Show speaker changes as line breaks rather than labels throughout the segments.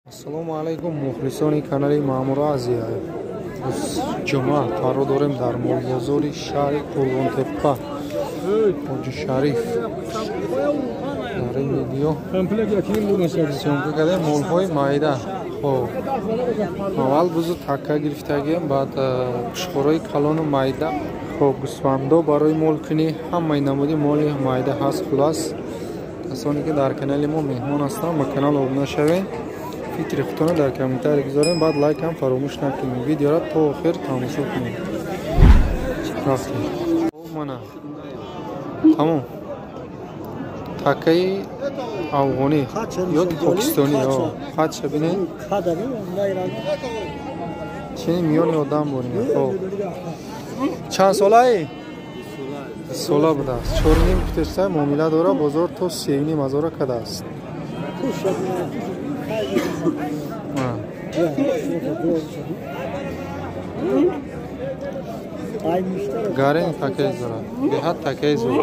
Ассалому алайкум мухлисони канали Маъмур Азия. Ҷумъа қарор дорем дар молбозори шаҳри Қурғонтеппа, Ҳоҷи Шариф. Дар ин видео съёмка кардем молҳои майда. Хоб, аввал бузу такка гирифтагием, баъд пушхораи калону майда. Хоб, гӯсфандо барои молкунӣ ҳамаи намуди моли майда ҳаст. Хулас, касоне ки дар канали мо меҳмон ҳастанд, ба канал обуна шавед, фикри худтонро дар комментарий гузорем, баъд лайк ҳам фаромӯш накунед, видеоро то охир тамошо кунед. Рафтем. Мана тамом, такаи афғонӣ ё покистонӣ қадша бинед, чини миёни одам бурем. Хоб, чанд солаи? Сола будааст. 4.5 гуфтеста, муомила дора, бозор то 3.5 ҳазора кардааст. Гарен такаи зора, беҳад такаи зора.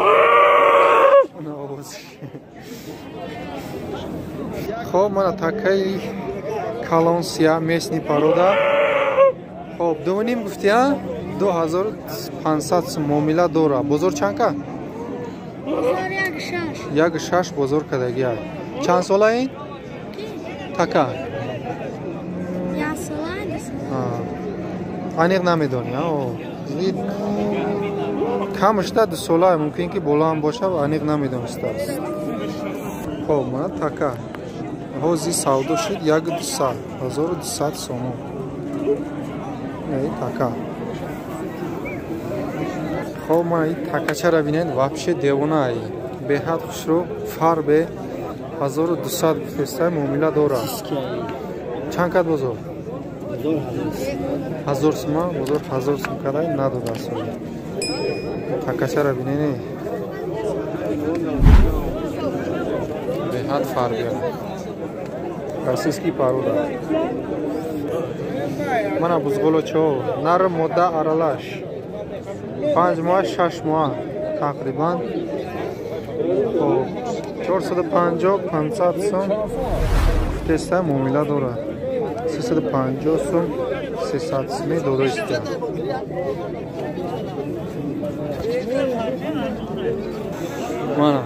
Хоб, мана такаи калон сия, местни порода. Хоб, 2.5 гуфти, 2500 сум муомила дора. Бозор чанд ка? 1.6 бозор кардагия. Чанд сола ин? Така? Аниқ намедонӣ. Камашда 2 сола, мумкин ки боло ҳам бошад, аниқ намедонистааст. Хоб, мана така. Ҳози савдо шуд 1200, 1200 сомон. Така. Хоб, мана ин такачаро бинед, вообще девона ай. Беҳад хушрӯ, фарбе, 1200 гуфтеста, муомила дора. Чанд кад бозор? 1000 сума, бозор 1000 сум кадай надодааст. Такачаро бинед, беҳад фарбе. Российский порода. Мана бузғолочо, нар мода аралаш. 5 моҳ, 6 моҳ тақрибан. Хоб, 450, 500 сум гуфтеста, муомила дорад. 350 сум, 300 суми додоиста. Мана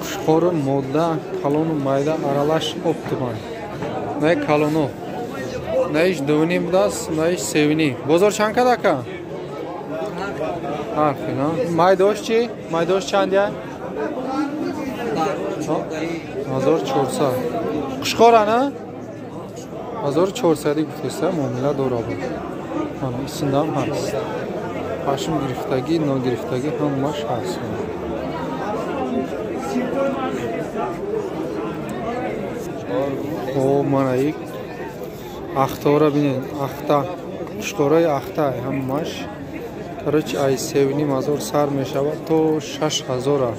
қушқору мода, калону майда аралаш оптиман. Най калону, наиш 2.5 будааст, наиш 3.5. Бозор чанд кад ака? Ҳарфи, на? Майдош чӣ? Майдош чанд я? 1400. Қушқора, на? 1400 гуфтеста, муомила дора буд. Мана исиндам ҳаст. Пашм гирифтагӣ, ногирифтагӣ ҳамаш ҳаст. О, мана ик ахтора бинед, ахта, қушқораи ахта ҳамаш. Короче, ай 3.5 ҳазор сар мешавад то 6 ҳазора.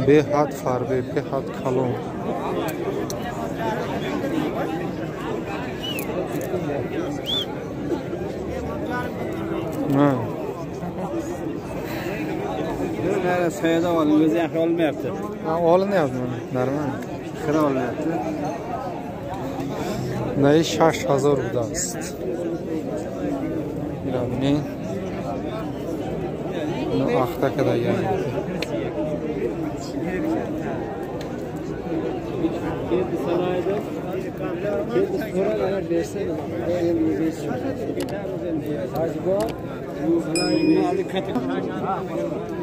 Беҳад фарбе, беҳад калон.
O'zi yaxshi olmayapti.
Ha, olinyapti mana, normal.
Xira olinyapti.
Най 6000 будааст. Ира бинед. Ино ахта кардагия.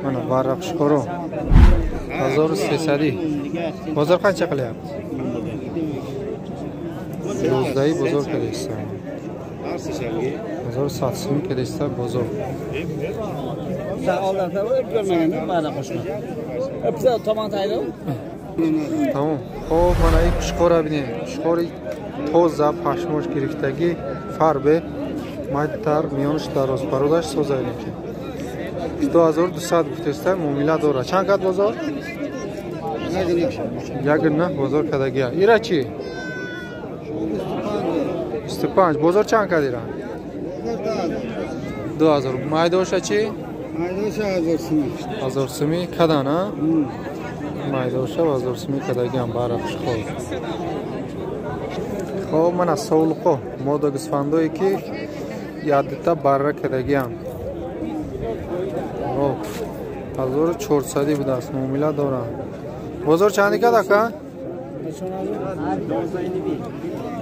Mana barra qushqoro 1300. Bozor qancha qilyapti? 12 bozor кардеста. 1100 сум кардеста бозор. Тамом. Хоб, мана ин қушқора бинед. Қушқори тоза, пашмош гирифтагӣ, фарбе, майдтар, миёнаш дароз, пародаш соза ки. 2200 гуфтеста, муомила дора. Чанд кад бозор? 1.9 бозор кардагия. Ира чӣ? 25. Бозор чанд кад ира? 2000. Майдоша чӣ?
Майдоша 1000 сум.
1000 суми кадан, а? Майдоша 1000 сумӣ кадагиам барра қушқор. Хоб, мана совлуқо мода гӯсфандое ки яддита барра кадагиам. Хоб, 1400 будааст, муомила дорам. Бозор чанди кад ака?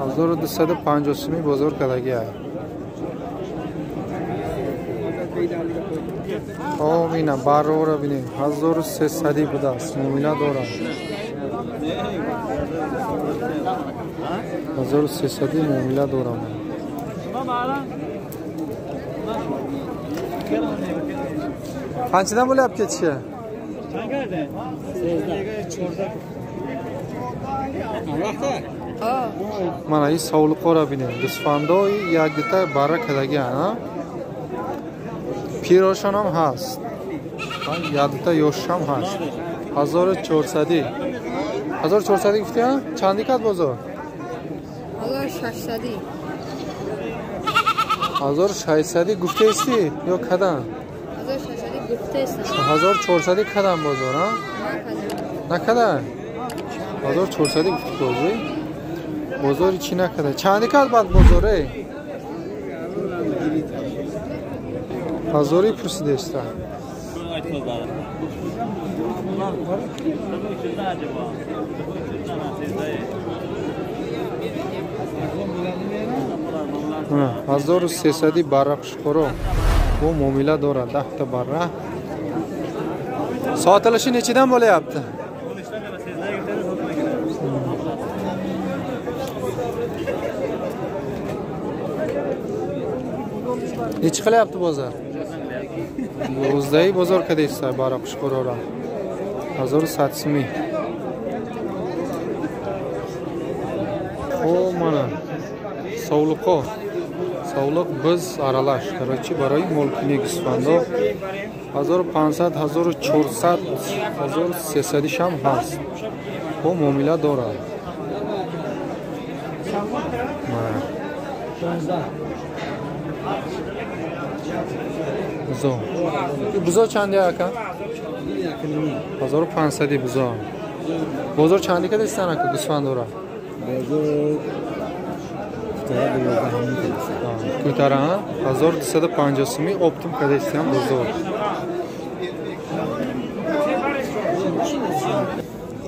1250 сумӣ бозор кадагиа. Хоб, ина баррора бинем. 1300 будааст, муомила дорам. 1300 муомила дорам. Qanchadan bo'lyapti ketishi? Mana ин совлуқора бинем. Гӯсфандои якдита барра кадагиан, а? Пирошон ҳам ҳаст. Якдита ёшам ҳаст. 1400. 1400 гуфтӣ, а? Чанди кад бозор?
1600.
1600 гуфтаистӣ ё кадан?
1600 гуфтаистам.
1400 кадан бозор, а? Накадан? 1400 гуфти бозор. Бозори чӣ накада? Чанди кад баъд бозоре? 1000 пурсидаиста. Ана 1300 барра қушқоро бо муомила дорад. 10 та барра. Sotilishi nechidan bo'lyapti? Nechi qilyapti bozor? O'zdayi bozor kadaysiz barra qushqorora. 1100 сумӣ. Хоб, мана совлуқо. Совлуқ biz аралаш. Короче, барои молкини гӯсфандо 1500, 1400, 1300 шам ҳаст. Бо муомила дорад. Мана. Бузо. Бузо чанди ака? 1500 бузо. Бозор чанди кадастан ака гӯсфандора?
Бозор
Кӯтара 1250 сумӣ оптом кадастан бозор.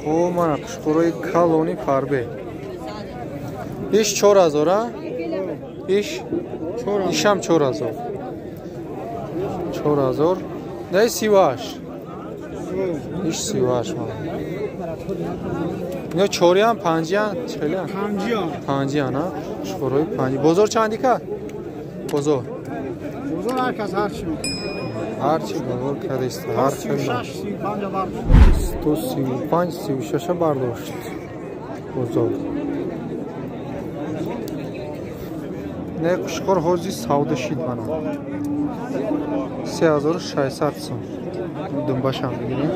Хоб, мана қушқорои калони фарбе. Иш 4000, а? Иш ишам 4000. 4000. Не 38. Иш 38 мана. Ино чориан, панҷиан, чӣ хелиан?
Панҷиан.
Панҷиан, а? Қушқорои панҷи. Бозор чанди кад? Бозор.
Бозор ҳар кас ҳар чӣ мекунад.
Ҳар чӣ бозор кадист, ҳар чӣ.
36, 35 бардошт.
135, 36 бардошт. Бозор. Не қушқор ҳози савда шид мана. 3600 сум. Думбашам бигирем.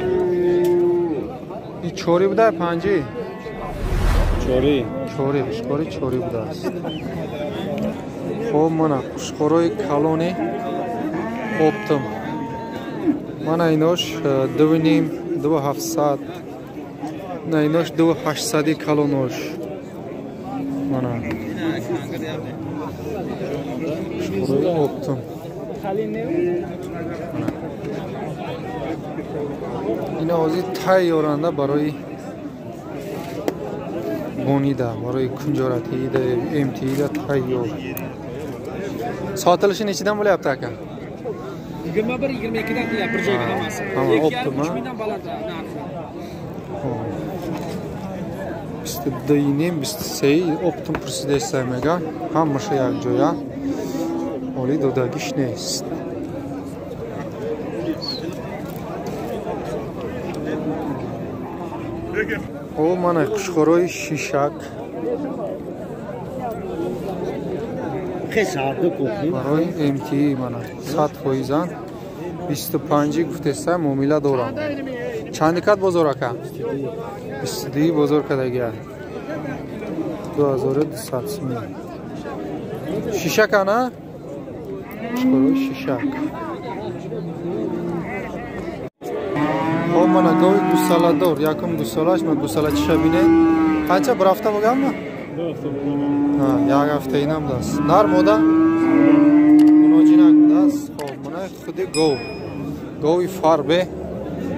И чори буда панҷи?
Чори.
Чори, қушқори чори будааст. Хоб, мана қушқорои калони оптом. Мана инош 2.5, 2.700. На инош 2.800 калонош. Мана. Қушқорои оптом. Ина ҳозир тайёранда барои бонида, барои кунҷоратиида, эмтиида тайёр. Sotilishi nechidan bo'lyapti aka?
21, 22 dan deyapti bir joyga hammasi.
Hamma optim, ha?
3000 dan baland narxi.
22.5, 23 оптом пурсидаиста мега. Ҳамаша як ҷоя. Оли додагиш нест. О, мана қушқорои шишак. Барои МТИ мана 100%-ан 25 гуфтеста муомила дорам. Чанди кад бозор ака? 22 бозор кадагия. 2200 сумӣ. Шишак ана? Қушқорои шишак. Хоб, мана гови гусаладор, якум гусалаш, ма гусала чиша бинед. Қанча, бір ҳафта буганма? Як ҳафта инам даст. Нар, мода? Муноҷинак будааст. Хоб, мана худи гов. Гови фарбе.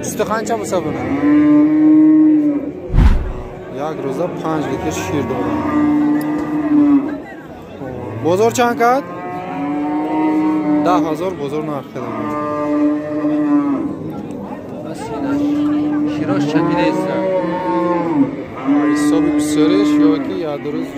Сути қанча буса буна? Як рӯза 5 литр шир дорад. Бозор чанд кард? 10 000 бозор нарх карда.
Широш чакидаест.
Ҳисоби бисёриш ё ки як рӯз.